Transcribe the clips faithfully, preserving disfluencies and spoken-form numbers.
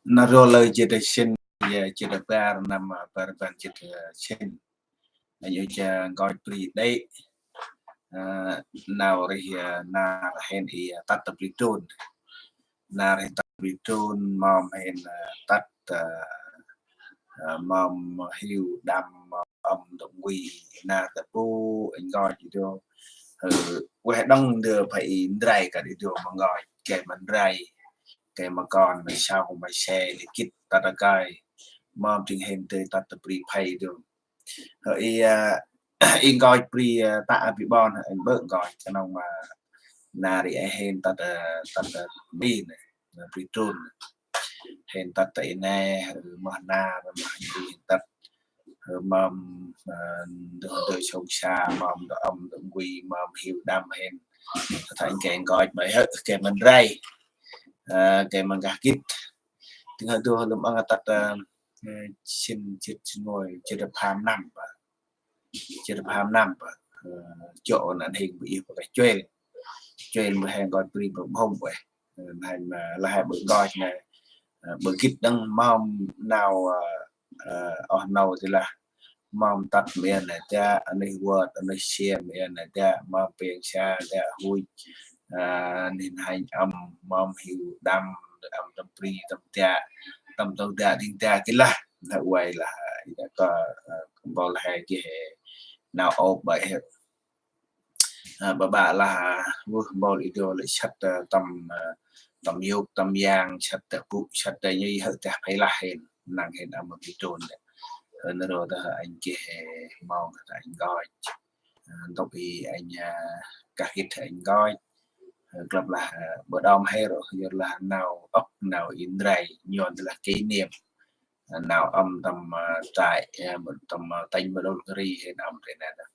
Nar aơ lơ jêt sĭn, ya jêt bar năm, bar rbăn jêt sĭn. Anh ơi, cha nkoch bri đê̆. Ơ, nau rih, ơ, nar hên i, ơ, tât ta bri Trôn. Nar hên tât bri Trôn, mâm hên, ơ, tât, ơ, ơ, mâm hiu đăm, mâm ăm dŏng ngui, nar ta bu, anh nkoch i dô. Ơ, ueh đŏng ndơ pha i ndrai kơt i dô ma nkoch, gay ma ndrai, gay ma kon, ma sau, ma se, lĕ gĭt, tât ta kai. Mâm tĭng hên tê tât ta bri pha i dô. Hơ i, a, i nkoch bri, a, ta a bi ƀon, hơ i bơ̆ nkoch, knŏng ma nar i hên tât, a, tât, a, bri nê, bri Trôn. Hên tât ta i nê, hơ mơh nar, mơh i hên tât. Hơ mâm, a, ndơ, ndơ sông sa, mâm ndơ ăm, ndơ ngui, mâm hiu đăm hên. Tât ta i gay nkoch, bai hơ, gay ma ndrai. A, gay ma ngah gĭt. Tĭng hơ dô lŭm ăng tât, a, ơ, sĭn jêt sĭn ngôi, jêt pham năm bơh. Jêt pham năm bơh. Ơ, jŏ năn hên bu ih bơh ka chuêl. Chuêl bơh hên nkoch bri bơh bhôm bơh. Ơ, năn hên ma lah hên bơh nkoch nê. Ơ, bơh gĭt đŏng mâm nau, ơ, ơ, oh nâu tê lah. Mâm tât ma ê nê dak, anih vơt, anih siam ma ê nê dak, mâm piêng sa dak, huch, a, nin hanh ăm, mâm hiu đăm, ăm tâm bri, tâm dak, tâm tâu dak, ding dak, kơ lah. Nê uay lah, i dak kơ, a, kơ mpôl he geh, nau ôp bai he. A, ƀaƀă lah, a, vơh mpôl i dô lĕ săt, a, tâm, a, tâm yôk, tâm yang, săt ta bu, săt ta nhi, hơ dah phay lah hên, năng hên ăm ma bri Trôn lĕ. Hơ nơh rô ta hơ anh geh, mâu ta anh nkoch. A, ntŭk i anh, a, kah gĭt hơ anh nkoch. Hơ klăp lah, a, bơh đom he rô, yor lah nau ŏk, nau i ndrai, nhôn lah kỷ niệm. A, nau ăm tâm, a, trại, a, tâm, a, tỉnh Mondulkiri hên ăm tê nê dah.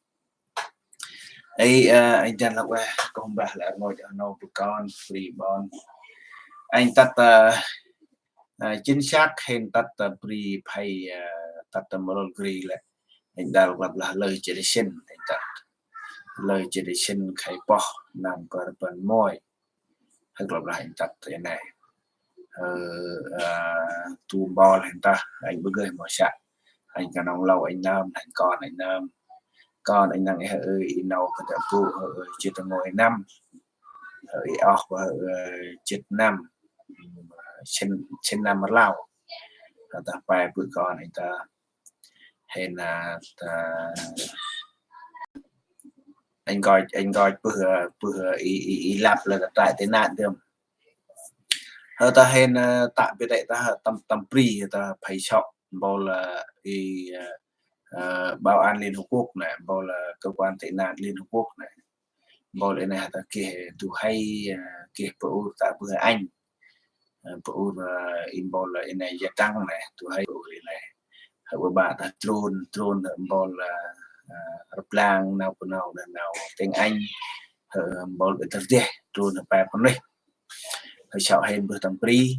Ê, a, anh dăn lah ueh, kông bah lah rngôch oh nô bu kon, bri ƀon. Anh tât, a, a, chính xác hên tât, a, bri phay, a, tât ta Mondulkiri lĕ. Anh dăn lah, lah lơ jêt sĭn, anh tât. Lơ jêt sĭn khay pơh, năm kơ rbăn môi. Hơ klăp lah anh tât ta i nê. Hơ, a, tu mpôl hên ta, anh bơh geh mâu sa. Anh knŏng lâu anh nơm, anh kon anh nơm. Kon anh năng hơ i nâu kơ ta bu, hơ, jêt ngôi năm. Hơ i oh, hơ, jêt năm. Sĭn, sĭn năm rlau. Hơ ta pay bơh kon anh ta. Hên, a, ta, anh nkoch, anh nkoch bơh, bơh i, i, i lăp lah ta trại tị nạn dơm. Hơ ta hên, a, tă bi tê ta hơ tâm, tâm bri ta phay sŏ, mpôl, a, i, a, a, Bảo an Liên Hợp Quốc nê, mpôl, a, cơ quan tị nạn Liên Hợp Quốc nê. Mpôl i nê hơ ta geh du huê, a, geh bu ur ta bơh anh. A, bu ur, a, i mpôl i nê ya tăng nê, du huê bu ur i nê. Hơ ƀaƀă ta Trôn, Trôn hơ mpôl, a, a, rblang nau bu nau nê nau tiếng Anh. Hơ mpôl bi tơr deh, Trôn hơ pe pơnuyh. Hơ sŏ hên bơh tâm bri.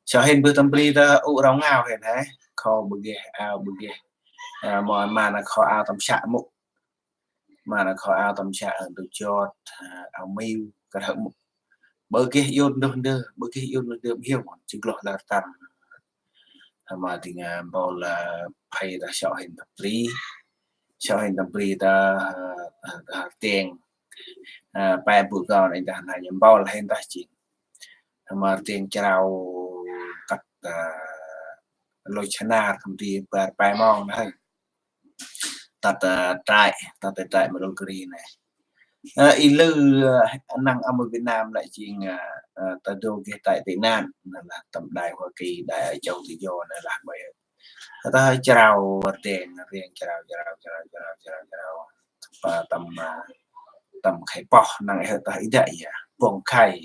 Sŏ hên bơh tâm bri ta u rau ngao hên hê. Kho bơh geh, ao bơh geh. A, mâu ma nê kho ao tâm săk mŭk. Ma nê kho ao tâm săk, a, du jot, a, ao miu, kơt hơ̆ mŭk. Bơh geh yôn ndơ ndơ, bơh geh yôn ndơ ndơ, mhiu, jêng gloh lơ rtăm. Hơ ma tĭng, a, mpôl, a, phay ta sŏ hên tâm bri. Sŏ hên tâm bri ta, a, a, rtiêng. A, pe bu kon anh ta hăn mpôl hên ta jêng. Hơ ma rtiêng chrao kăt, a, lôch sănar khăm ti bar pe mong nê hên. Tât, a, trại, tât ta trại Mondulkiri nê. A, i lư, a, năng ăm Việt Nam lĕ jêng, a, a, ta dô geh trại tị nạn, nê lah tâm Đại Hoa Kỳ, Đại Á Châu Tự Do nê lah bai. Hơ ta chrao rtiêng, rtiêng chrao, chrao, chrao. Pa tâm, a, tâm khay pơh năng hơ ta i dak ya, pŏng khay.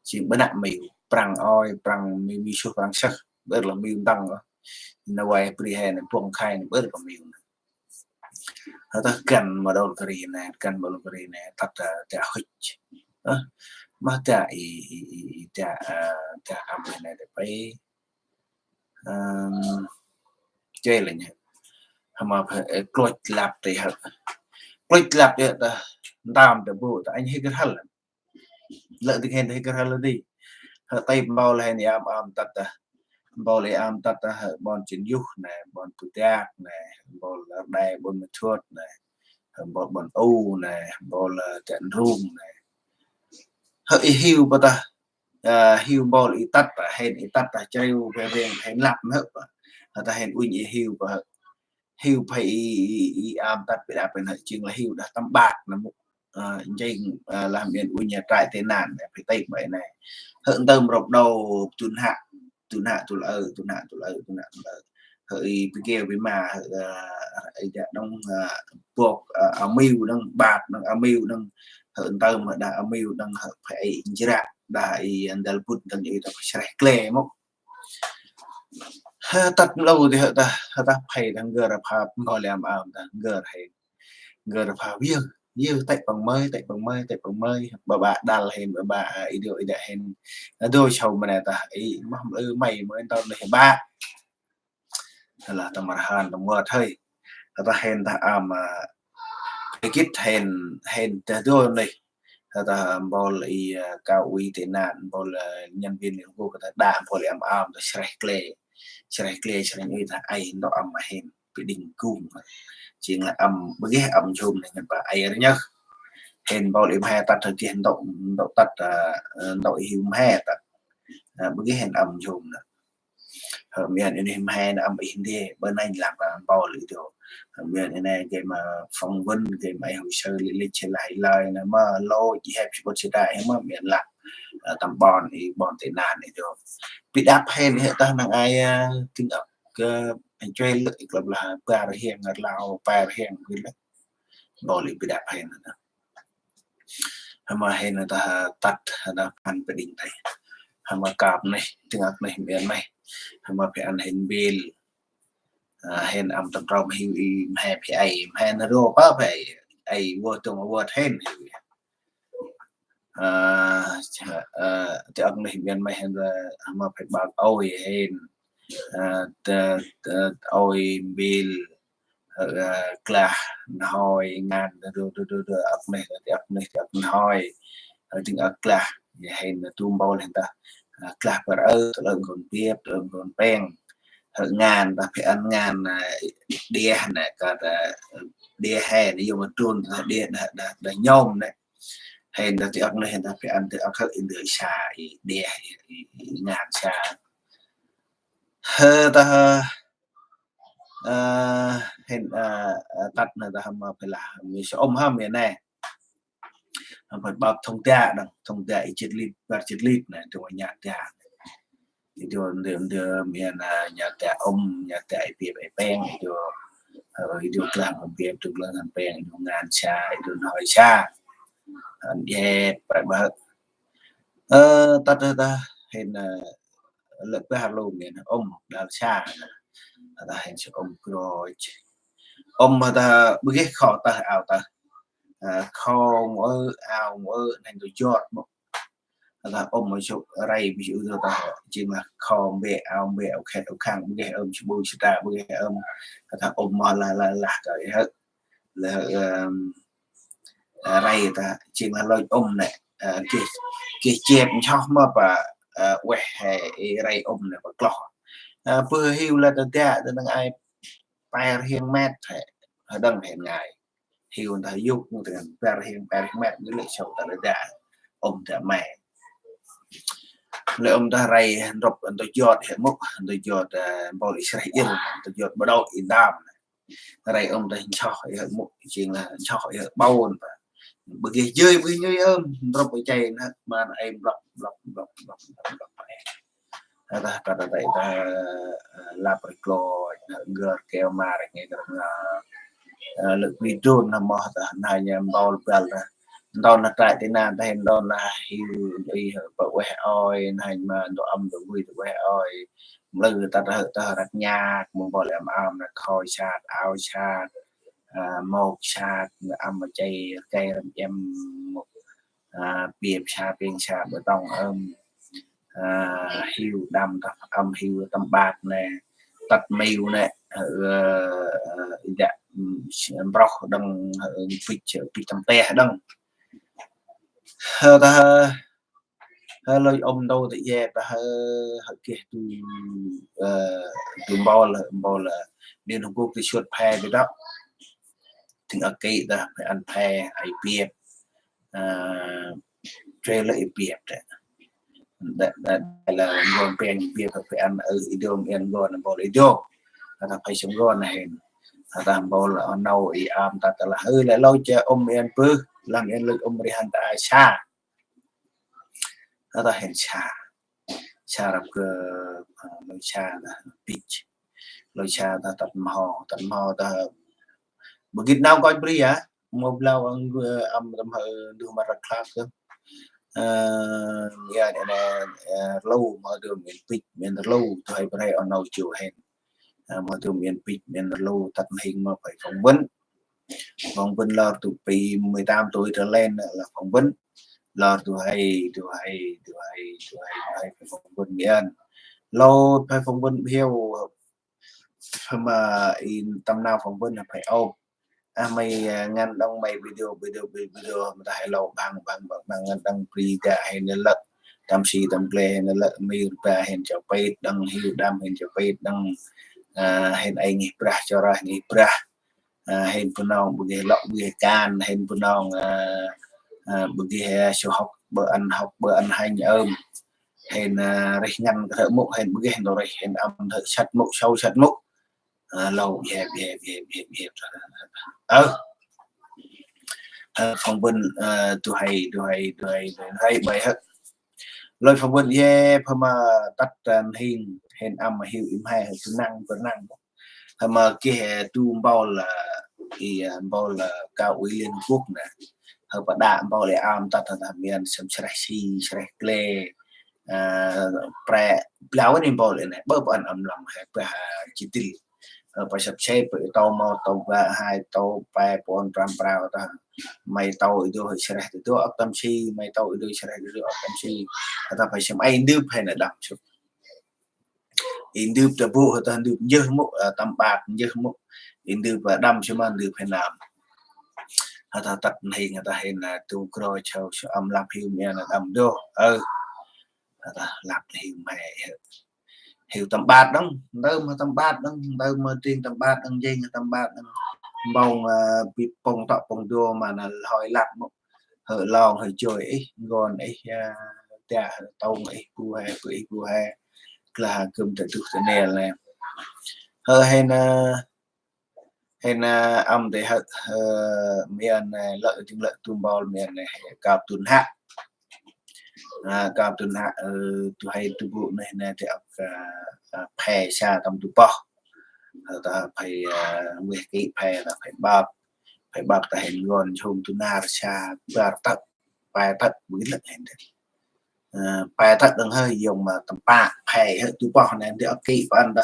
Jêng bơh nă miu, Prăng ôi, Prăng miu, miu suh Prăng sơh, bơh lah miu ntăng. Nê uay bri hên pŏng khay nê bơh lah miu. Hơ ta găn Mondulkiri nê, găn Mondulkiri nê, tât, a, ta huch. Ơ, ma ta i, i, i, i, ta, a, ta ăm nê ta pe. Ơ, chuêl lĕ nhé. Hơ ma phe, ơ, klôch lăp tê hơ. Klôch lăp tê hơ ta, ntơm ta bu, ta anh hê kơ hăl. Lĕ tĭng hên ta hê kơ hăl đi. Hơ ta mpôl hên i ăm ăm tât ta. mpôl i am tât ta hơ ƀon Jên Yuh nê, ƀon Bu Dak nê, mpôl Rđê, ƀon Ma Thuôt nê, hơ mpôl ƀon U nê, mpôl, ơ, Têk Ndrung nê. Hơ i hiu pa ta, ơ, hiu mpôl i tât pa, hên i tât ta chriu pe veng hên lăp hơ pa. Hơ ta hên uănh i hiu pa hơ. Hiu phe i, i, i am tât pe đăp pe nê jêng lah hiu đah tâm ƀat nê mŭ. Ơ, jêng, ơ, lah miên uănh trại tị nạn nê, phe têk bai nê. Hơ ntơm rôp đô, tŭ nă, tŭ nă tŭ lơ, tŭ nă tŭ lơ, tŭ nă tŭ lơ. Hơ i pi keo pi ma, hơ, ơ, i đah đŏng, ơ, bok, ơ, amiu đŏng, ƀat đŏng, amiu đŏng, hơ ntơm đah amiu đŏng, hơ phe i njră, đah i ndăl bŭt đŏng i ta sreh kle mŭ. Hơ tât mlâu ti hơ ta, hơ ta phe ta ngơ ra pha mpôl i am am ta ngơ ra hên. Ngơ ra pha viơ, viơ têk păng mơi, têk păng mơi, têk păng mơi. Ba ba đăl hên, ba ba, a, i dô, i đă hên. A dô sau ma nê ta, i mah mlư may mơi ntơm leh ba. Hơ lah ta mra hăn ta muat hơi. Hơ ta hên ta am, a, kit hên, hên ta dô nê. Hơ ta mpôl i, a, cao ủy tị nạn, mpôl, a, nhân viên Liên Hợp Quốc, ta đa mpôl i am am ta sreh kle. Sreh kle, sreh i ta ai ndo am ma hên. Pi đing kung. Jêng lah am, ƀơ geh am jôm nê ngăn ba ai rơ nhơ. Hên mpôl i mhe tât hơ geh ndo, ndo tât, a, ndo i hiu mhe tât. A, ƀơ geh hên am jôm nê. Hơ miên i nê mhe nê am i ndê, ƀơ nê lăp, a, mpôl i dô. Hơ miên i nê gay ma phỏng vấn, gay ma ai hồ sơ lê lê chê lai lai nê ma lô ji hep sipot sita i ma miên lăp. A, tâm ƀon i ƀon tị nạn i dô. Pi đăp hên hê ta năng ai, a, tĭng ăp kơ anh chuê lơ i klăp lah bar hiêng rlau, bar hiêng gĭt lơ. Mpôl i pi đăp hên nê. Hơ ma hên ta tât, hơ ta păn pe đing tay. Hơ ma kăp nê, tĭng ăp nê, miên nê. Hơ ma phe ăn hên bil. A, hên am tâm trôm hiu i mhe phe ai, mhe nê rô pa phe ai, ai vơ tông vơ hên hiu. A, cha, a, ti ăk nê miên mhe hên, a, hơ ma phe bak ôi hên. A, ta, ta, ôi bil. Hơ, ơ, klah, n'hoi, ngan, dô, dô, dô, dô, ăk nê, ti ăk nê, ti ăk n'hoi. Hơ, tĭng ăk klah, ya hên, tu mpôl hên ta. Ơ, klah bar ơ, tơ lơ ngon biêp, tơ lơ ngon peng. Hơ, ngan, ta phe ăn ngan, ơ, đia nê, ka ta, ơ, đia hên, yô ma trun, ta đia, đa, đa, đa nhôm nê. Hên ta ti ăk nê, hên ta phe ăn ti ăk hơ, in dơ sa, i đia, i, i, i ngan sa. Hơ, ta hơ, Ơ, hên, ơ, ơ, tât nê ta hăm, ơ, phe lah, mi sa ôm hăm ya nê. Hăm phe bap thông tia đăng, thông tia i chit lit, bar chit lit nê, tông nhat tia. I dô, ndơ, ndơ, miên, ơ, nhat tia ôm, nhat tia i piêp i peng, i dô, ơ, i dô klang hăm piêp, dô klang hăm peng, i dô ngan sa, i dô n'hoi sa. Hăm yep, prai bơh. Ơ, tât ta, ta, hên, ơ, lĕ peh lu miên, ôm, đal sa. Ta hên sa ôm krôch. Ôm ta, ƀơ geh kho ta, ao ta. Ơ, kho mơ, ao mơ, neng tu jot mơ. Ta ôm mơ suk, rai bi suk ta, jêng lah kho mbê, ao mbê, ao khet, ao khang, ƀơ geh ôm, suk ƀu suk ta, ƀơ geh ôm. Ta ôm mơ lah, lah, lah, ka, hơ. Lah, ơ, ơ, rai ta, jêng lah lôch ôm nê, ơ, geh, geh chep nchoh ma pa, ơ, ueh he, i rai ôm nê pa kloh. Ơ, pơ hiu lah ta da, ta năng ai pai rhiêng met he, hơ đăng he ngai. Hiu ta yuk, ta năng pai rhiêng, pai rhiêng met, nê lĕ sâu ta da, ôm ta me. Lĕ ôm ta rai, ndrop, ta jot he mŭk, ta jot, ơ, mpôl i sreh ir, ta jot ba đô i ndam. Rai ôm ta nchoh i hơ mŭk, jêng lah nchoh i hơ ƀon ta. Ƀơ geh jơi, ƀơ geh jơi ôm, ndrop i chay nê, man ai blok, blok, blok, blok, blok, blok, blok. Ơ, ta, ta, ta, ta, ta, ơ, lap ri klôch, nê, ngơ keo ma ri ngê ta ngơ. Ơ, lơ bi drôn nê moh ta, nê, nhăm bol bel ta. Ndon nê trại tị nạn ta hên ndon nê hiu i hơ pa ueh oi, nê, ma ndo ăm ndo vui ta ueh oi. Mlư ta ta hơ ta răk nhạc, mong bol em am nê khoi sat, ao sat, ơ, mok sat, nê ăm ma chay, kay răm em, mok, ơ, piêp sa, piêng sa, bê tông ơm, ơ, hiu đăm tâm, ơm hiu tâm ƀat nê, tât miu nê, ơ, ơ, i đă, ưm, mbroh đăng, ơ, pich, pich tâm teh đăng. Hơ ta, Hơi lơi ôm ntu ta ye ta hơi hơi keh tu, ơ, tu mpôl, mpôl, ơ, Liên Hợp Quốc ti suôt phe bi dŏ. Tĭng ăk kĭ ta phe ăn phe ai biêp. Ơ, tre lơi ai biêp ta. Đa, đa, đa lah ngon peng biêp phe ăn, ơ, i dôm, ăn ngon mpôl i dôm. Ta phe sông ngon na hên. Ta mpôl, ơ, nau i am ta ta lah hơi lơi lơi che ôm ăn bơh, lăng ăn lơi ôm ri hăn ta ai sa. Ơ, ta hên sa. Sa răp kơ, ơ, lơi sa ta pich. Lơi sa ta tât mho, tât mho ta. Bơ gĭt nau koi bri a. Mâu blau ang, ơ, âm tâm hơi du ma răk klap kơ. Ơ, ya, nê, nê, ơ, rlu, mâu du miên pich, miên rlu, tu hơi bri, ơ, nau chiu hên. Ơ, mâu du miên pich, miên rlu, tât mhing mâu phải phỏng vấn. Phỏng vấn lor tu pi mười tám tuổi trở lên là phỏng vấn. Lor tu hay, tu hay, tu hay, tu hay, tu hay phải phỏng vấn miên. Lor phải phỏng vấn hiu, mà in tâm nau phỏng vấn là phải ôp. À, mày, à, ngăn đóng mày video, video, video, video, mà ta hay lâu bằng, bằng, bằng, bằng ngăn đóng pri da hay nê lợt. Tâm si, tâm gle hay nê lợt, mày ba hay cho pet đăng, hiu đam hay cho pet đăng, à, hay ai ngih brah, cho ra ngih brah. À, hên Bunong bơ geh lŏ bơ geh kan, hên Bunong, à, à, bơ geh, à, sư hŏk bơ ăn hŏk bơ ăn hanh ơm. Hên, à, rih ngăn kơ thợ mŭ, hên bơ geh ndo rih, hên âm thợ săt mŭ, sâu săt mŭ. À, lâu bhep, bhep, bhep, bhep, bhep. Ơ. Ơ, phỏng vấn, ơ, tu hay, tu hay, tu hay, tu hay, bơi hơ. Lơi phỏng vấn ye, phơ ma tât, à, hên, hên âm hiu im he, hên tu năng, bơ năng. Hơi ma geh, ơ, tu mpôl, ơ, i, ơ, mpôl, ơ, Cao ủy Liên Hợp Quốc nê. Hơi pa đă mpôl i am tât, tât, tât miên sâm sreh si, sreh gle. Ơ, pre, blau ni mpôl i nê, bơ bơ ăn âm lăm, hơi pa, ơ, chi tĭl. Hơi pa săp sê, pa tô mâu, tô ba, hai, tô pe, puăn, pram, prao, ta. Mây tô i du, hơi sreh i du, ăp tâm si, mây tô i du, sreh i du, ăp tâm si. Ta pa sâm ai ndưp, hơi nê đăm sŭp. I ndưp ta bu, ta ndưp njơh mŭ, ơ, tâm ƀat njơh mŭ. I ndưp, ơ, đăm sơ ma ndưp hên nam. Hơ ta tât hên, hơ ta hên, ơ, tu kro chau, sơ âm lăp hiu miên, ơ, đăm đô. Ơ. Hơ ta lăp hiu mhe, hiu tâm ƀat đăng, ndơ ma tâm ƀat đăng, ndơ ma tĭng tâm ƀat đăng, jêng tâm ƀat đăng. Mpông, ơ, bi pông tŏ pông đô ma nê hơi lăp mŭ. Hơi long, hơi choi ih, ngon ih, a, tia hơi tông ih, bu he, bu ih, bu he. Klah kưm ta duh ta nel nê. Hơi hên, a, hên, a, âm tê hơi, ơ, miên nê, lơ tĭng lơ tu mpôl miên nê, hơi kap tun hă. A, kap tun hă, ơ, tu hơi tu bu nê, nê, tê ăp, a, a, phe sa tâm tu poh. Ơ, ta phe, a, weh kĭ phe, ta phe bap. Phe bap ta hên ngon, chôm tu nar sa, bar tât, pe tât, bu gĭt lăk hên tê. Ơ, pe tât đăng hơi, yong ma tâm pă, phe hơi tu poh nê, tê ăp kĭ păn ta.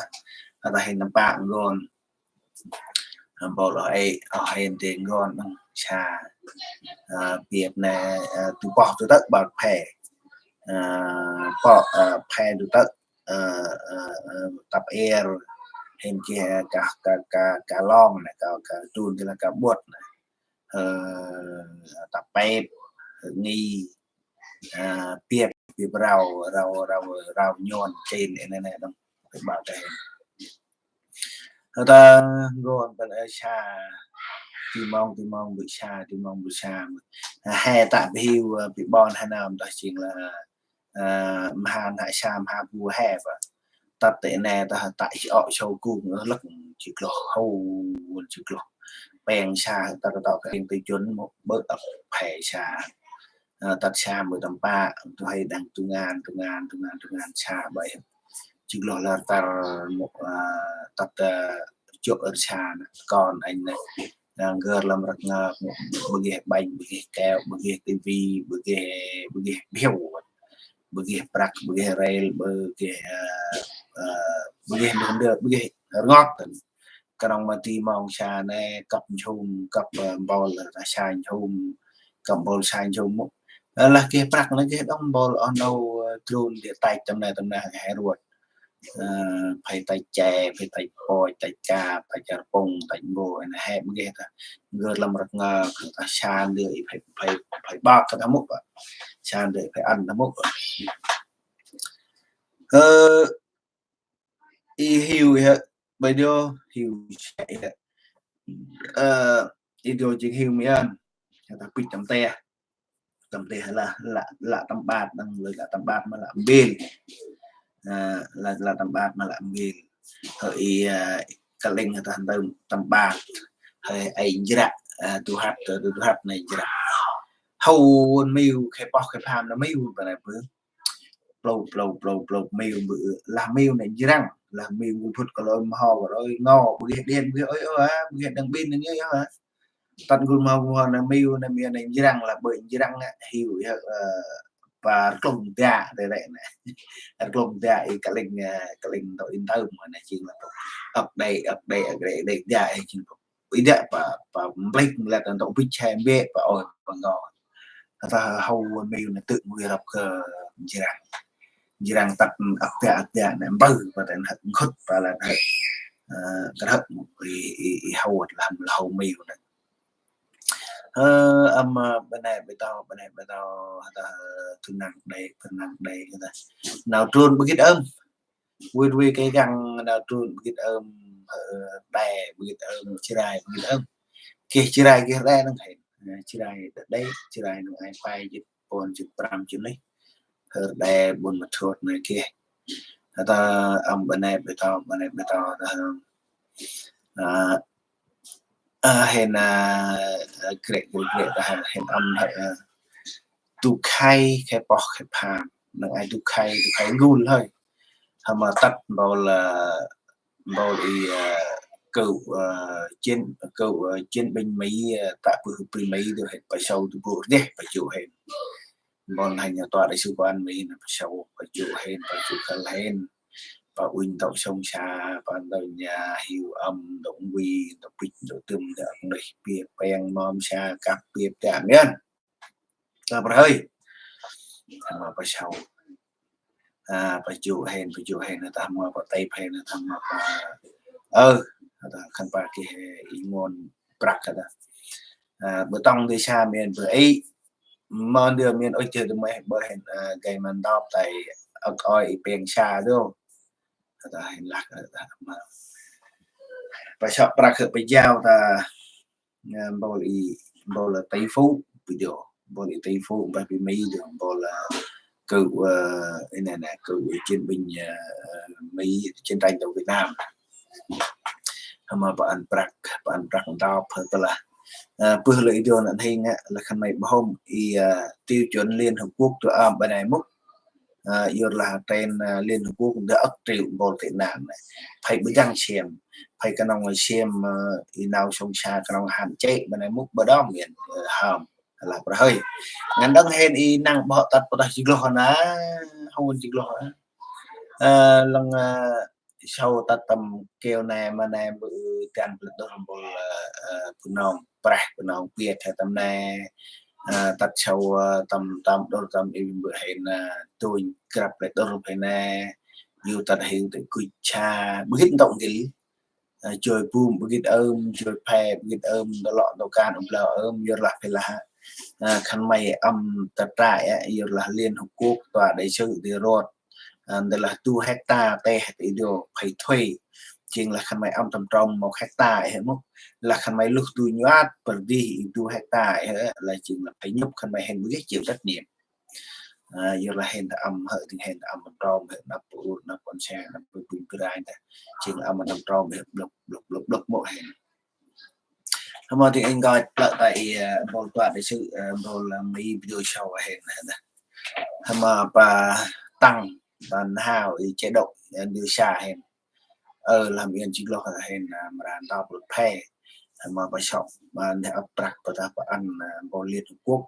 Ta hên tâm pă ngon. Mpôl ơ ê, ơ hên tê ngon đăng sa. Ơ, biêp nê, ơ, tu poh tu tât bar phe. Ơ, poh, ơ, phe tu tât, ơ, ơ, ơ, tăp er. Hên geh ka, ka, ka, ka long nê, ka, ka tun tê lah ka buôt nê. Ơ, tăp pêp, nghi. Ơ, biêp, biêp rau, rau, rau, rau nhuôn, trên, nê, nê, nê, đăng. Phe bap ta hên. Hơ ta ngon ta lĕ sa, ti mong, ti mong bơ̆ sa, ti mong bơ̆ sa. He ta bơh hiu, ơ, bơ̆ ƀon he nơm ta jêng lah, ơ, mhan hă sa, mha bu he bơ̆. Tât tê nê ta, ta i ŏk sâu kung, ơ, lăk ji kloh, hâu, ji kloh. Peng sa, ta, ta, ta, peng tê chun mŭ bơ̆ ăp phe sa. Ơ, tât sa mŭ tâm pă, tu hơi đăng tu ngan, tu ngan, tu ngan, tu ngan sa bơih. Ji kloh lar tar mŭ, ơ, tât, ơ, jŏ ơ sa nê, kon anh nê. Ơ, ngơi lăm răk ngă, bơ geh banh, bơ geh keo, bơ geh tivi, bơ geh, bơ geh biêu. Bơ geh prăk, bơ geh rel, bơ geh, ơ, ơ, bơ geh nơm dơ, bơ geh rngot. Knŏng ma ti mong sa nê, kăp njhum, kăp, ơ, mpôl, ơ, sa njhum, kăp mpôl sa njhum mŭ. Ơ, lah geh prăk nê geh đŏng mpôl, ơ, nau, ơ, drôn dê tač tâm nê, tâm nê, he ruôt. Ơ, phay tăch che, phay tăch poch, tăch ka, tăch rpŭng, tăch mbo, nê he mâu geh ta. Ngơ lăm răk ngơ, ta sa ndơ i phay, phay, phay băk ta mŭk bă. Sa ndơ i phay ăn ta mŭk bă. Ơ, i hiu i hơ, bơi dio, hiu sa i hơ. Ơ, i dio jêng hiu mi ăn. Ta pit tâm teh. Tâm teh lah, lah, lah tâm ƀat, năng lơi lah tâm ƀat ma lah bil. Ơ, lah, lah tâm ƀat ma lah bil. Hơi, ơ, kơleng ta tâm, tâm ƀat. Hơi, ai jrăk, ơ, du hăt, du hăt nê jrăk. Hâu ăn miu, khe poh, khe pham na miu, bơ nê bơ. Plâu, plâu, plâu, plâu, miu bơ, lah miu nê jrăng, lah miu bơ phŭt kơ lơi ma hâu, rơi ngo, bơ geh đen, bơ geh ơi, ơi, bơ geh đăng bin nê, ơi, ơi. Tât gŭ ma, gŭ ma nê miu nê, miu nê jrăng lah bơi jrăng nê, hiu i hơ, ơ, pa rklông da, tê rê nê. Rklông da i kơleng, ơ, kơleng tơ i ntơm ma nê jêng lah ăk đê, ăk đê, ăk đê, ăk đê da i jêng i dă pa, pa mplek mlet ntŭk bich he mbek pa ôi pa ngo. Kata hâu miu nê tŭ mui răp kơ jrăng. Jrăng tât ăk dă, ăk dă nê mbơ pa tê nkhŭt pa lah nkhŭt. Ơ, kơ hŭt i, i, i hâu lah, lah hâu miu nê. Ơ, ăm, ơ, bơ nê bơ tâu, bơ nê bơ tâu, kata, ơ, tu năng đê, tu năng đê, kata. Nau trun bơ gĭt ơm. Wit wit kê găng nau trun bơ gĭt ơm, ơ, đê bơ gĭt ơm, Jrai bơ gĭt ơm. Geh Jrai geh đê năng hên. Ơ, Jrai đê, Jrai năng ai pay jêt puăn jêt prăm jêt nê. Hơ đê Buôn Ma Thuột nê geh. Kata ăm bơ nê bơ tâu, bơ nê bơ tâu, kata, ơ, ơ, hên, ơ, ơ, grek, grek, grek, ta hên ăm, ơ, du khay, khay poh, khay pham. Năng ai du khay, du khay ngul hơi. Hăm ma tât bol, ơ, bol i, ơ, cựu, ơ, chiến, cựu, ơ, chiến binh Mỹ, ơ, ta bơh binh Mỹ du hên pa sâu du bôk deh, pa jô hên. Bol hên nha tua đại sứ quán Mỹ nê pa sâu, pa jô hên, pa jô khăl hên. Pa unh ntŭk sông sa, pa ntŭk nha hiu ăm, ntŭk ngui, ntŭk bich, ntŭk tưm, ntŭk neh, pia peng, mâm sa, kăp, pia pia miên. Ta pa hơi. Hăm ma pa sâu. A, pa jô hên, pa jô hên, ta hăm ma pa têp hên, ta hăm ma pa, ơ, ta khân pa geh i nguồn prăk ta. A, bơ tông dê sa miên bơ i, ma ndơ miên ôi, dê mê bơ hên, a, gay ma ntop tay ăk ôi i peng sa dô. Ta hên lah, ta hăm ma. Pa sŏk prăk hơ pa jao ta. Ơ, bol i, bol là tỷ phú, bơ jô, bol i tỷ phú, mpeh bơh Mỹ jô, bol là cựu, ơ, i nê nê, cựu chiến binh, ơ, Mỹ chiến tranh tại Việt Nam. Hăm ma pa ăn prăk, pa ăn prăk ntop, hơ, kơ lah. Ơ, bơh lơi i jô năn hên ngă, lah khân may bơh hôm i, ơ, tiêu chuẩn Liên Hợp Quốc tu ăm bơ nê mŭk. Ơ, yorlah trên, ơ, Liên Hợp Quốc ndơ ăk triệu bol tị nạn nê. Phải bơh găng siêm, phải knŏng siêm, ơ, i nau sông sa knŏng hạn chế, bơ nê mŭk bơ đom miên, ơ, hăm, lah pa hơi. Ngăn đăng hên i năng bơh tât pa tah jêng gloh na, hông jêng gloh na. Ơ, lăng, ơ, sâu tât tâm keo nê ma nê bơ găn plĕ đôr bol, ơ, ơ, Bunong, preh Bunong piet he tâm nê, ơ, tât sâu, ơ, tâm, tâm đôr tâm i bơ hên, ơ, tunh grăp plĕ đôr bơ hên nê, yu tât hiu tê kuch cha, bơ gĭt ntŭk ngil, ơ, joi bum bơ gĭt ơm, joi phe bơ gĭt ơm, ntŭk lŏ ntŭk kan ŭm blau ơm, yorlah phe lah, ơ, khân may ăm tât trại, ơ, yorlah Liên Hợp Quốc, tòa đại sứ đi rồi, Ơ, ndơ lah du hecta teh ti dô phải thuê. Jêng lah khân may ăm tâm trôm một hecta he mŭk. Lah khân may luh du nhŭp pơr dih du hecta he, lah jêng lah phải nhŭp khân may hên bơh geh chịu trách nhiệm. Ơ, yorlah hên ta ăm hơi, tĭng hên ta ăm tâm trôm he, năp pur, năp kon se, năp pur pun prai ta. Jêng lah ăm tâm trôm he, blŭk, blŭk, blŭk, blŭk mŭk hên. Hăm ma tĭng êng gach plơ̆ ta i, ơ, bol tuat i sư, ơ, bol, ơ, Mỹ video show hên, hăm ma pa tăng, pa n'hao i chế độ, ơ, đưa xa hên. Ơ, lah miên jêng gloh hên, ơ, mra ntop lĕ phe. Hăm ma pa sŏk, ma ndeh ăp prăk pa ta pa ăn, ơ, bol Liên Hợp Quốc.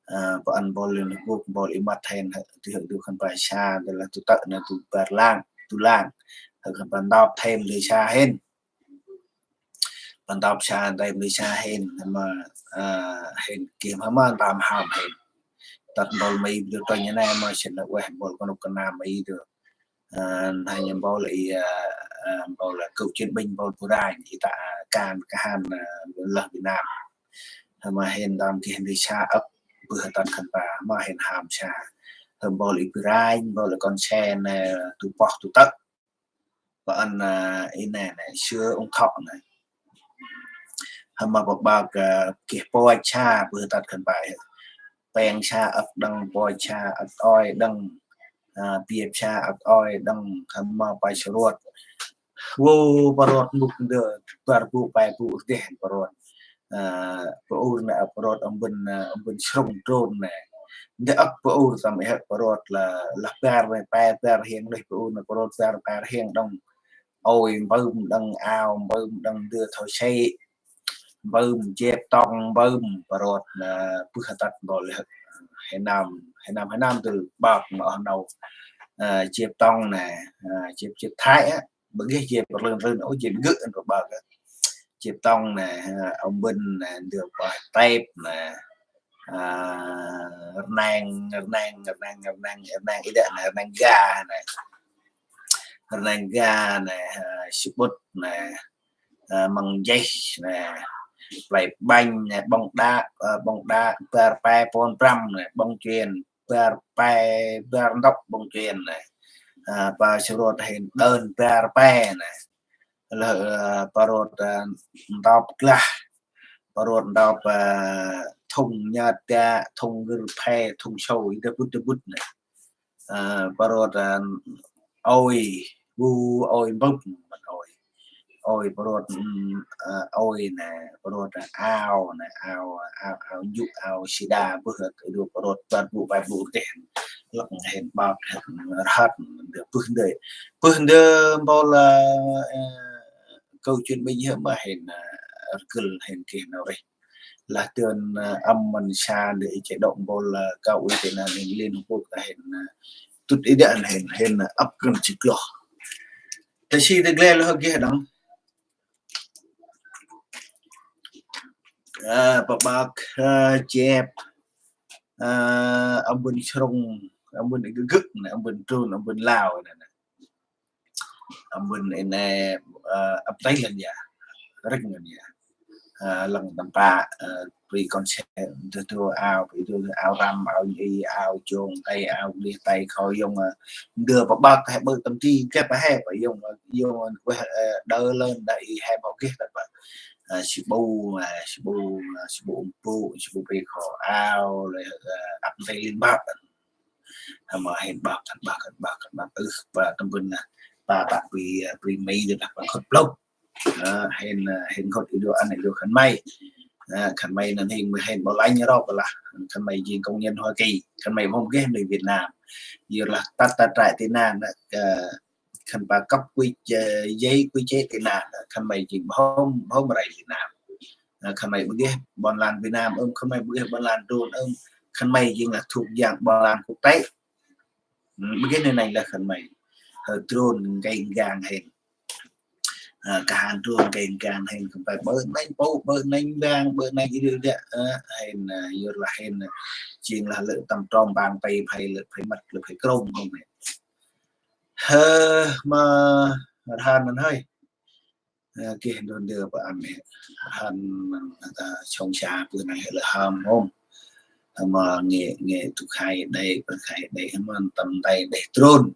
Ơ, pa ăn bol Liên Hợp Quốc, bol i măt hên, hơ, tu hơ, tu khân pa sa, tu lah tu tơ̆ na tu bar lang, tu lang. Hơ khân pa ntop thêm đưa xa hên. Pa ntop sa, ntơm đi sa hên, ma, ơ, hên geh ma, ma ntơm hom hên. Tât bol Mỹ bơ dô tơnh nê ma sĭn lah ueh bol kơnuk kơna Mỹ dô. Ơ, nây mpôl i, ơ, ơ, mpôl là cựu chiến binh, mpôl bu ranh i ta kan kahan, ơ, lơh Việt Nam. Hơ ma hên tâm geh ndri sa âk bơh tât khân pă, ma hên hâm sa. Hơ mpôl i bu ranh, mpôl là kon se nê, tu pơh tu tâk. Pơ ăn, ơ, i nê nê, sưa ung thŏ nê. Hơ ma pơbăk, ơ, geh poch sa bơh tât khân pă. Pêng sa âk đăng, poch sa âk oi đăng, ơ, biêp sa âk oi đăng, hơ ma pa srôt. Wo, pa rôt mŭk ndơ, bar bu, pe bu, deh pa rôt. Ơ, pa ur nê, pa rôt ăm bân, ơ, ăm bân srung drôn nê. Ndơ âk pa ur tâm ê hơ̆k pa rôt lah, lah bar nê, pe bar hiêng nê, pa ur nê, pa rôt bar, pe hiêng đăng. Ôi mbơm đăng, ao mbơm đăng, ndơ thoi sê. Mbơm, jêp tong mbơm, pa rôt nê, bơh tât mpôl lĕ. He năm, he năm, he năm tơ băk ma oh nâu. Ơ, jêp tong nê, ơ, jêp, jêp Thái á. Bơ geh jêp rlưn rlưn, ô, jêp gơ̆ ăn pa băk á. Jêp tong nê, ơ, ăm bân nê, ndơ pa tep nê. Ơ, rnang, rnang, rnang, rnang, rnang i đă nê, rnang ga nê. Rnang ga nê, ơ, sipŭt nê, ơ, măng jêh nê, play banh nê, bóng đá, ơ, bóng đá, bar pe puăn prăm nê, bóng chuyền, bar pe, bar ntŭk bóng chuyền nê. Ơ, pa srôt hên đơn bar pe nê. Lơ, ơ, pa rôt, ơ, ntop glah, pa rôt ntop, ơ, thŭng nhơt gă, thŭng gĭr phe, thŭng sâu, i đơ bŭt, đơ bŭt nê. Ơ, pa rôt, ơ, ôi, bu, ôi mbŭp, mân ôi. Ôi, pa rôt, ơ, ôi nê, pa rôt, ơ, ao nê, ao, ao, ao njŭ, ao sida, bơh, i đơ pa rôt, bar bu, pe bu, deh. Lăng hên băk, hên rhăt, ndơ bơh ndơ. Bơh ndơ mpôl, ơ, ơ, cựu chiến binh hơ ma hên, ơ, rgâl hên geh nau rêh. Lah dơn, ơ, ăm mân sa ndơ i chế độ mpôl, ơ, Cao ủy tị nạn Liên Hợp Quốc ta hên, ơ, tŭt i đă hên, hên, ơ, ăp kăn chih kloh. Ta si ta gle lơ geh đăng. Ơ, pa băk, ơ, jêp, ơ, ăm bân srung, ăm bân gơ̆ gơ̆ nê, ăm bân trun, ăm bân lao nê, nê. Ăm bân i nê, ơ, ăp têh lăn ya, rĭng lăn ya. Ơ, lăng tâm pă, ơ, bri kon se, tu tu ao, bri tu ao răm, ao nhi, ao jông, têh, ao gleh, têh khâu yông, ơ, ndơ pa băk he bơh tâm ti, geh pa he, pa yông, yông, ơ, đơ lơn, đa i he băk geh, pa, ơ, si bu, ơ, si bu, ơ, si bu mpŭ, si bu bri kho ao, lĕ, ơ, ăp têh lin băk. Hơ ma hên băk, hên băk, hên băk, hên băk. Ư, pa tâm bân nê, pa, pa bri, ơ, bri Mê dê lah pa khŭt plŭk. Ơ, hên, ơ, hên khŭt i đô ăn i đô khân may. Ơ, khân may năn hên, hên bol lanh rŏ bol lah. Khân may jêng công nhân Hoa Kỳ. Khân may hôm geh nui Việt Nam. Yơh lah tât, tât trại tị nạn, ơ, khân pa cấp quy, ơ, giấy quy chế tị nạn. Khân may jêng hôm, hôm rai Việt Nam. Ơ, khân may bơ geh ƀon lan Việt Nam, ưm, khân may bơ geh ƀon lan drôn, ưm, khân may jêng lah thuộc dạng ƀon lan quốc tế. Ưm, bơ geh nê nây lah khân may. Ơ, drôn gay gang hên. Ơ, kahan drôn gay gang hên, khân may bơh nênh pô, bơh nênh bang, bơh nênh i đơ đă, ơ, hên, ơ, yơh lah hên, ơ, jêng lah lĕ tâm trôm bang pay, phay lĕ phay măt, lĕ phay krôm hên. Hơ, ma, rhan năn hơi. Ơ, geh ndôn ndơ pa ăn nê. Hăn, ơ, sông sa bơh nê lĕ hâm hôm. Hâm, ơ, ngê, ngê tu khai đê, bơh khai đê, hâm tâm đê, đê drôn.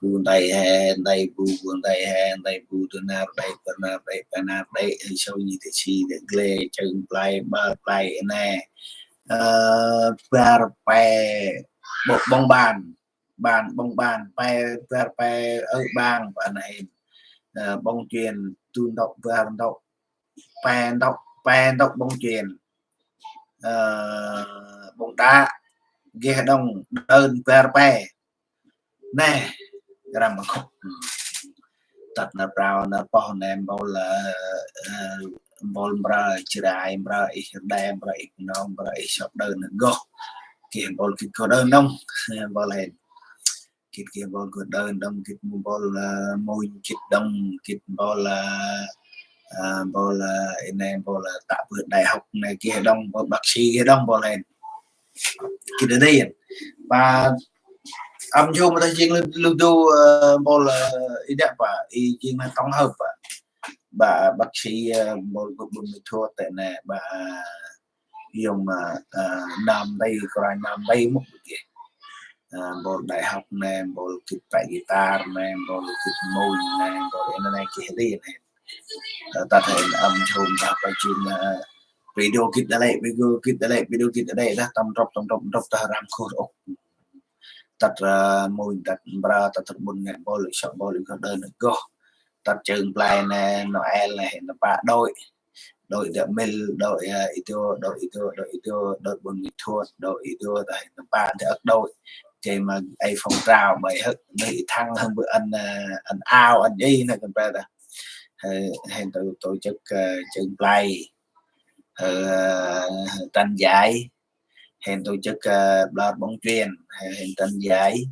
Bu đê he, đê bu, bu đê he, đê bu tu nar đê, bơh nar đê, bơh nar đê, sông nhi tê si, đê gle, chơng play, bar play, nê. Ơ, bar pe, bóng, bóng bàn. Bàn, bóng bàn, pe, bar pe, ơ, bang, bang hên. Ơ, bóng chuyền, tu ntŭk, bar ntŭk, pe ntŭk, pe ntŭk bóng chuyền. Ơ, bóng đá, geh đŏng, đơn, bar pe. Nê, răm ma khŭp. Tât nơh prao nơh pơh nê mpôl, ơ, mpôl mprơ Jrai, mprơ ih Rđê, mprơ ih Nong, mprơ ih sŏk đơ nơh goh. Geh mpôl gĭt goh đơ nŏng, mpôl hên. Gĭt geh mpôl goh đơ nŏng, gĭt mpôl, ơ, mŭnh, gĭt đŏng, gĭt mpôl, ơ, ơ, mpôl, ơ, i nê mpôl, ơ, tă bơh đại học nê geh đŏng, mpôl bác sĩ geh đŏng mpôl hên. Gĭt đơ đê. Pa Ăm jum ta jing lu, lu du, ơ, bol, ơ, i dak ba, i jing na tổng hợp ba. Ba bác sĩ, ơ, bol gŭ bun mi thuat te ne ba, yong ma, ơ, nam dây, krai nam dây mŭk bơh. Ơ, bol đại học ne, bol kit pa guitar ne, bol kit môi ne, bol ena ne kit ri ne. Ơ, ta hên ăm jum ta pa jing, ơ, video kit đa lĕ, video kit đa lĕ, video kit đa lĕ dah, tâm drop, tâm drop, drop ta ram khur ôh. Tât, ơ, môi tât mbra, tât tât bun ngă bol, sŏk bol, i gơh đơn gơh. Tât chưng play ne, Noel ne, hên ta pa đôi. Đôi dak mil, đôi, ơ, i dô, đôi i dô, đôi i dô, đôi bun mi thuat, đôi i dô, ta hên ta pa dak đôi. Chê ma ai phong trào, bai hơ̆, đôi i thăng hơ̆ bơh ăn, ơ, ăn ao, ăn i ne, kăn pe ta. Hên, hên tổ, tổ chức, ơ, chưng play. Hên, ơ, tranh giải. Hên tổ chức, ơ, blar bóng chuyền, hên, hên tranh giải,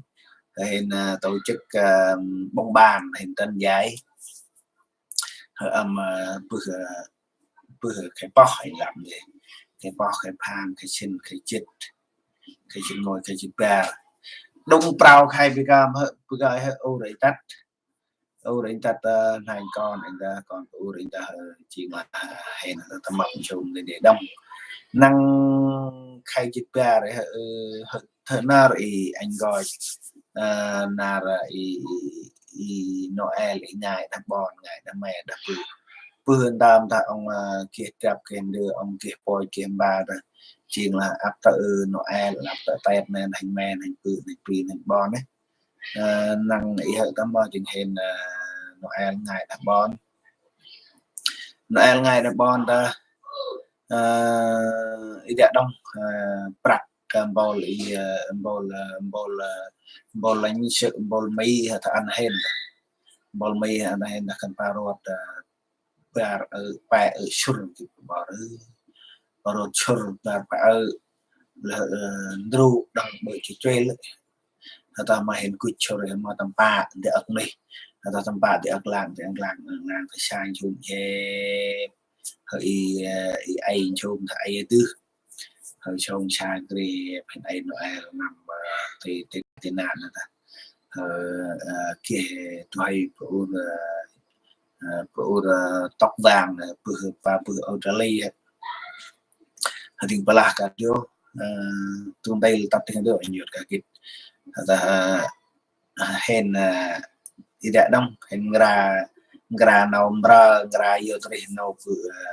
hên, ơ, tổ chức, ơ, bóng bàn, hên tranh giải. Hên ăm, ơ, bơh, ơ, bơh khay poh hên lăm dê. Khay poh, khay pham, khay sĭn, khay jĭt. Khay sĭn ngôi, khay jĭt bar. Đŭng prao khay bi gam hên, bi gay hên, ur i tât. Ur i tât, ơ, hnanh kon, i dah kon ur i dah, ơ, jing ma, ơ, hên, ơ, tâm mâp jum dê dê đŏng. Năng khay jĭt bar, ơ, ơ, thơ nar i anh goi, ơ, nar, ơ, i, i, i Noel, i ngai dah bon, ngai dah me, dah bơh. Bơh ntơm dah ong, ơ, geh drăp, geh ndơ, ong geh poi, geh mba dah. Jing lah ăp tơ, ơ, Noel, ăp tơ Tết ne, hnanh me, hnanh bơh, hnanh bri, hnanh bon, ơ. Ơ, năng i hơ̆ tâm mâp jing hên, ơ, Noel ngai dah bon. Noel ngai dah bon dah, ơ, i dak đŏng, ơ, prăk, ơ, bol i, ơ, bol, ơ, bol, ơ, bol lanh sơ, bol mi, ơ, ta ăn hên. Bol mi, ơ, ăn hên dah kăn pa rot, ơ, bar, ơ, pe, ơ, sur, kit bol, ơ, rot sur, bar pe, ơ, lah, ơ, ndru, đăng bơh chi chuel. Hata ma hên kuch chor hên ma tâm pă, di ăk neh. Hata tâm pă, di ăk lang, di ăk lang, ăk lang, ta sa jum hên. Hơi, ơ, i ai jum ta ai dư. Hơi sông sa kri, hên ai Noel năm, ơ, ti, ti, ti nan ta. Hơi, ơ, kê, tu hơi pur, ơ, ơ, pur, ơ, tóc vàng, ơ, pur, pa pur Australia. Hên ding pa lah ka dio, ơ, tu ndai tât ding dio, nyut ka gĭt. Hata, ơ, hên, ơ, i dak đŏng, hên ngra, ngra nau mbra, ngra yo trih nau bơh, ơ,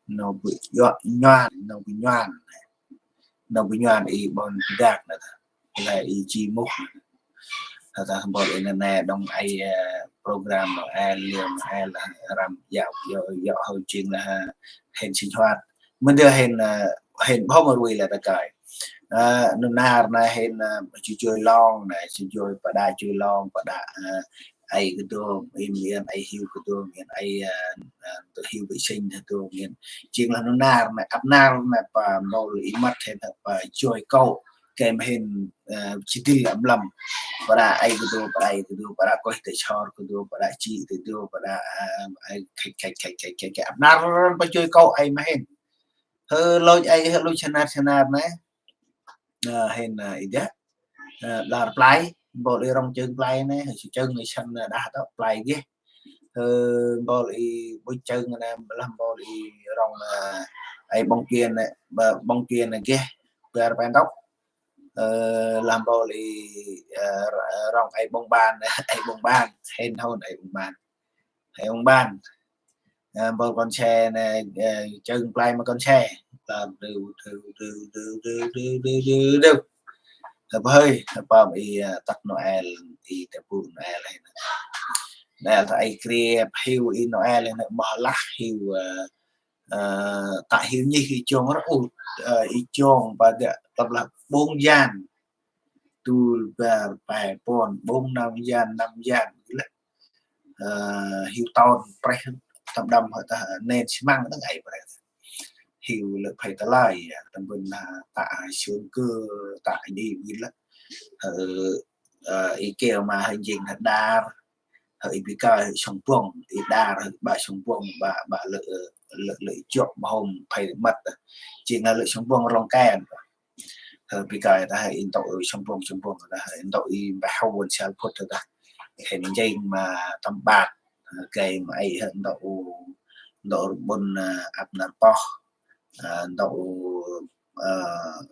nau bơh yo nhuan, nau bơh nhuan. Nau bơh nhuan i bon dak na ta. Lah i ji muh. Hata bol i nê nê đŏng ai, ơ, program Noel, liêng Noel, ơ, răm yau, yau, yau hâu jing lah, ơ, hên sinh hoạt. Mơ̆ ndơ hên, ơ, hên bhŏng rui lah ta kai. Ơ, nơm nar na hên, ơ, chu joi long na, chu joi pa đa joi long, pa đa, ơ, ai kơ dô, i miên, ai hiu kơ dô, miên, ai, ơ, ơ, dô hiu vệ sinh kơ dô, miên. Jing lah nơm nar na, ăp nar na, pa bol i măt hên, pa joi kâu. Kem hên, ơ, chi dil ăp lăm. Pa đa ai kơ dô, pa đa ai kơ dô, pa đa koih tê chor kơ dô, pa đa chi tê dô, pa đa, ơ, ai khay, khay, khay, khay, khay, khay. Ăp nar pa joi kâu ai ma hên. Hơi lôch ai, hơi lôch sanar, sanar na. Ơ, hên, ơ, i dak. Ơ, lar play, bol i rŏng chưng play na, hơi chưng i săn, ơ, đah tŏ play geh. Ơ, bol i bôch chưng na, lah bol i rŏng, ơ, ai bóng chuyền na, ba-, bóng chuyền na geh. Bar pen tŏ. Ơ, lah bol i, ơ, rŏng ai bóng bàn, ai bóng bàn. Hên hôn ai bóng bàn. Ai bóng bàn. Ơ, bol kon se na, ơ, chưng play ma kon se. Lam du, du, du. Hơ, hơi, hơ, pam i, ơ, tât Noel, i ta bu Noel hên. Noel ta ai kri, hiu i Noel hên, moh lah hiu, ơ, ơ, ta hiu nhih i chong rơ u, ơ, i chong pa dak, tâp lah bông jan. Tu bar pe puăn, bông năm jan, năm jan, lah. Ơ, hiu ton preh tâm đăm hơ ta nen xi măng đăng ai preh. Hiu lơ phay ta lai, tâm bun na ta sương kơ, ta ni wi lah. Ơ, ơ, i keo ma hơi jing ha đar, hơi i bi kai, hơi sông bông, i đar, hơi ba sông bông, ba, ba lơ, lơ, lơ jok ba hôm phay măt. Jing na lơ sông bông rong ken. Hơi bi kơi ta hơi ntŭk sông pông sông pông ta hơi ntŭk i mbah hâu wan sal phŭt ta. Hên jêng ma tâm ƀak. Hơi kơi ma ai hơi ntŭk u ntŭk rbŭn ăp nar poh. Ntŭk u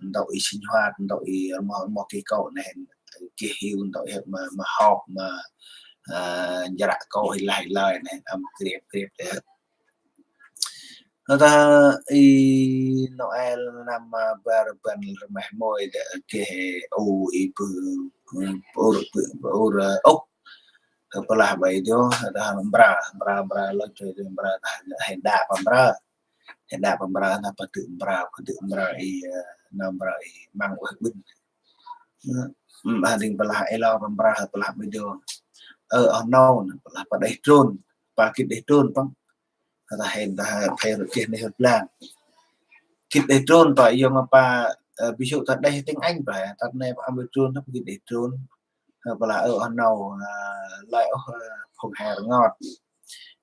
ntŭk i sinh hoạt ntŭk i rmoh rmoh kih kŏ nê. Kih hiu ntŭk i ma ma họp ma njră kŏ hi lai hi lai nê ăm kriêp kriêp ta. Nau ta i Noel năm bar rbăn rmeh môi de keh u i bu ur ur ôk. Plah bai dio ta mbra mbra mbra lơ chơi de mbra ta hên đa pa mbra hên đa pa mbra na pa tự mbra pa tự mbra i na mbra i măng ueh bun. Ba ding plah i lo pa mbra plah bai dio. Ơ oh nâu plah pa đeh trôn pa kit đeh trôn păng. Ta hên ta phê rượt keh nê hên plan kit đeh trôn pa yong pa ví dụ ta đeh tiếng Anh pa ta nê pa ăm đeh trôn ta kit đeh trôn. Plah ơ oh nâu lai oh phung her ngot.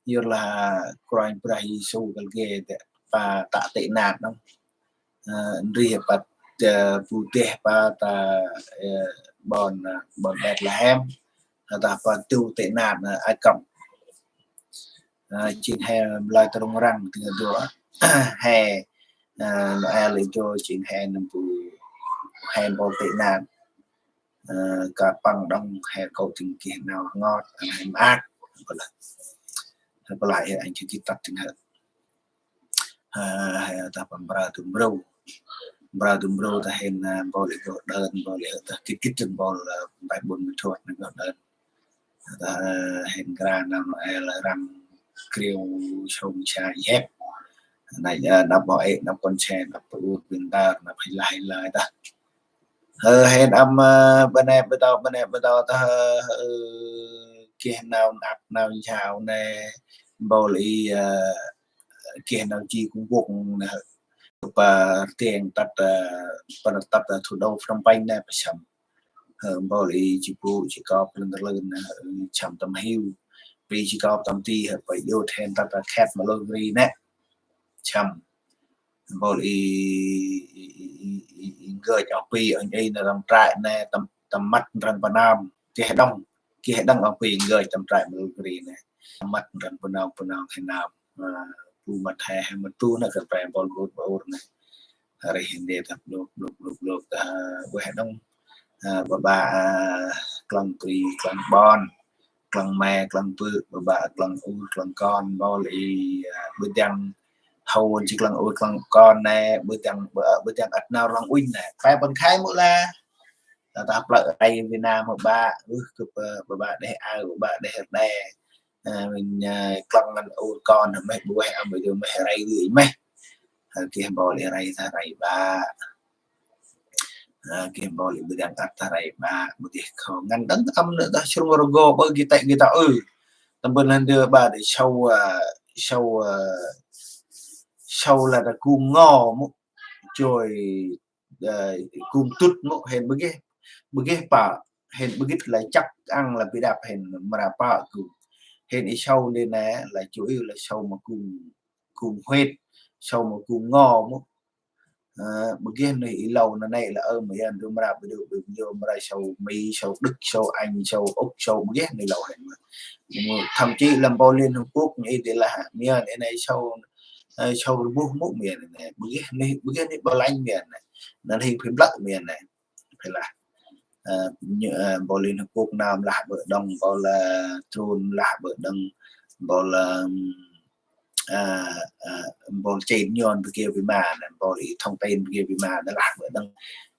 Yor lah Kôranh Brah Yêsu kăl geh pa ta tị nạn nông. Ndri pa bu deh pa ta ƀon ƀon Bethlehem. Ta pa tu tị nạn Ai Cập. Jêng he mlai trông răng tưng dua he Noel i dô jêng he nâm bu he mpôl tị nạn. Ka păng đŏng he kŏ tưng keh nau ngot ăn he maak. Plah he plah he anh chưa kit tăp tưng he. He ta păng mbra tu mbru mbra tu mbru ta hên mpôl i gôh đơn mpôl i ta kit kit mpôl bai bun mi thuat na gôh đơn. Ta hên gra nau Noel răng kriu sông sa i hep. Nai năp bo ê năp kon se năp ur bin dar năp hi lai lai ta. Hên ăm bơnê bơdâu bơnê bơdâu ta keh nau năp nau jao nê mpôl i keh nau ji kung buk nê. Pa tieng tăt pa tăt thủ đô Phnom Penh nê pa sâm. Mpôl i ji bu ji kop lân lân sâm tâm hiu. Pi ji kop tâm ti pa yôt hên tăt khet ma lô gri nê. Sâm mpôl i i i i i ngơi oh pi anh i na răng trại nê tâm tâm măt răng pa nam keh đŏng keh đŏng oh pi ngơi tâm trại ma lô gri nê. Tâm măt răng pa nam pa nam he nam bu măt he he măt tu nê kơ pre mpôl gôt ba ur nê. Hari hên đê ta blok blok blok blok ta ueh đŏng. Ba ba klăng pri klăng ƀon klăng me klăng bư ba ba klăng ur klăng kon mpôl i bơdang hâu ji klăng ur klăng kon nê bơdang bơdang ăt nau rlăng unh nê pe păng khai mŭ la. Ta plơ̆ rây Việt Nam mŭ ba ưh kơ ba ba đeh ao ba ba đeh đe. Mình klăng ngăn ur kon meh bu ueh ăm ƀu meh rây gưi meh. Keh mpôl i rây ta rây ba. Keh mpôl i bơdang ăt ta rây ba bơdeh kho ngăn đăng ăm nê ta srung rgô ba gĭt tê gĭt ta ư. Tâm bơ̆n hăn dơ ba de sâu sâu sâu la ta kung ngo mŭ. Joi kung tŭt mŭ hên bơgeh bơgeh pa hên bơgĭt la chăk ang la bi đăp hên mra pa kung. Hên i sâu nê nê la chủ yếu la sâu ma kung kung huêt sâu ma kung ngo mŭ. Bơgeh nê i lâu nê nê la ơ ma yan du mra bi du bi du mra sâu Mi sâu Đức sâu Anh sâu Úc sâu bơgeh nê lâu hên ma. Thậm chí la mpôl Liên Hợp Quốc nê i de la mian i nê sâu sâu rbuh mŭ mian nê bơgeh nê bơgeh nê ba lanh mian nê. Năn hên phim blăk mian nê. Phải là mpôl Liên Hợp Quốc nau mlah bơ̆ đŏng mpôl trun mlah bơ̆ đŏng mpôl mpôl trên nhon bơgê bi ma nê mpôl i thông tin bơgê bi ma nê lah bơ̆ đŏng.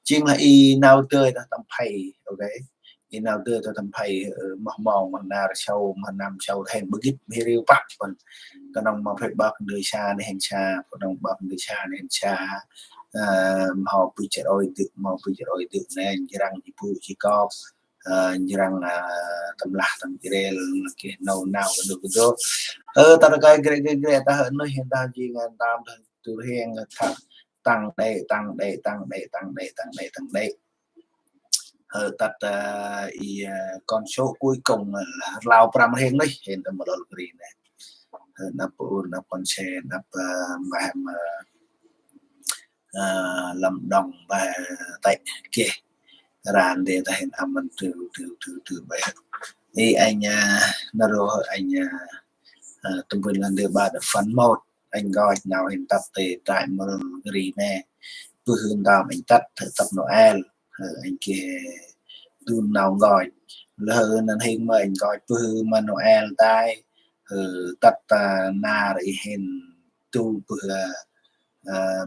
Jêng lah i nau dơi ta tâm phay ok. I nau dơi ta tâm phay moh mong moh nar sâu moh năm sâu hên bơgĭt bi riu păk păng. Kơnong ma phê băk ndơi sa nê hên sa kơnong băk ndơi sa nê hên sa. Mâu bơ̆ char ôi dư mâu bơ̆ char ôi dư nê njrăng ji bu ji kop. Njrăng tâm lah tâm jrel keh nâu nau kơ dô kơ dô. Ơ ta rkai gre gre gre ta hơi nuih hên ta ji ngăn tam ta tu riêng ta tăng đê tăng đê tăng đê tăng đê tăng đê tăng đê. Hơi tăt i con số cuối cùng là lao pram riêng nuih hên ta ma lol gri nê. Hơi năp ur năp kon se năp ma ma Lâm Đồng ba tê geh ran de ta hên amân tu tu tu tu ba. I anh, a, nơh rô anh, a, a, tâm ban lan de ba đa phần một. Anh goi nau hên tât tê trại Mrôn Gri nê. Bơh hên dam anh tât, tât Noel. Ơ, anh geh dun nau goi. Lơ năn hên ma anh goi bơh ma Noel tay. Ơ, tât, a, nar i hên tu bơh, a, a,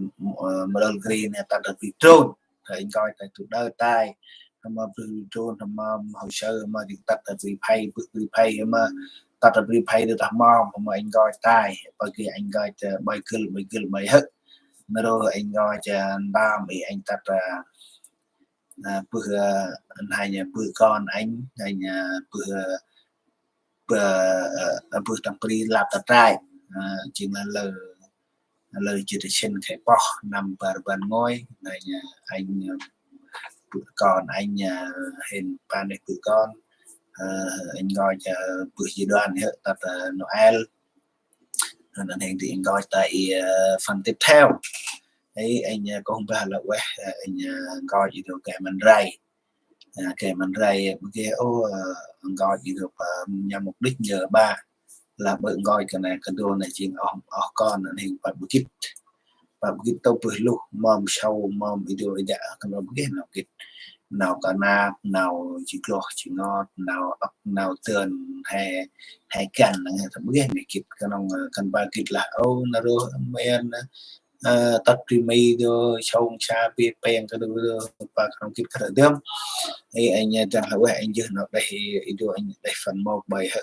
Mrôn Gri nê tât bri drôn. Ơ, anh goi tay tu đơ tay. Hma bri drôn, hma hô sơ, hma di tât bri phay, bri phay, hma tât bri phay di tât mâm, hma anh goi tay. Pagi anh goi ta bai gưl, bai gưl, bai hơ̆. Nơh rô anh goi ta ndam i anh tât, a, a, bơh, a, anh hai nhà bơh kon anh, anh, a, bơh, a, bơh, a, bơh tâm bri lăp ta trại. A, jêng lah lơ, lơ jêt sĭn khay poh năm bar rbăn ngôi, anh, a, anh, a, bơh kon anh, a, hên pan đeh bơh kon. A, anh goi ta bơh ji đoàn hơ̆ tât, a, Noel. Năn hên di anh goi ta i, a, phần tiếp theo. Ê, anh, a, kông bah lah ueh, a, anh, a, goi i dô gay măn ray. A, gay măn ray, bơh geh, ô, a, anh goi i dô pa nhằm mục đích nhờ ba. Lah bơh goi kơt nê kơt dô nê jêng oh, oh kon năn hên pa bơh gĭt. Pa bơh gĭt tô bơh luh, mâm sâu, mâm i dô i dă, kơt nê bơh geh nau gĭt. Nau kanap, nau ji kloh, ji ngot, nau âk, nau tơn, he, he găn, nê, ta bơh geh nê gĭt, kơt nê, a, kơt ba gĭt lah, ô, nơh rô, mên, a, a, tât bri mi dô, sông sa, bê peng, kơt dô, dô, pa kơt nê gĭt kơt dơm. Ê, anh, a, dăng lah ueh, anh jêh nau đeh, i dô, anh đeh phần một bai hơ̆.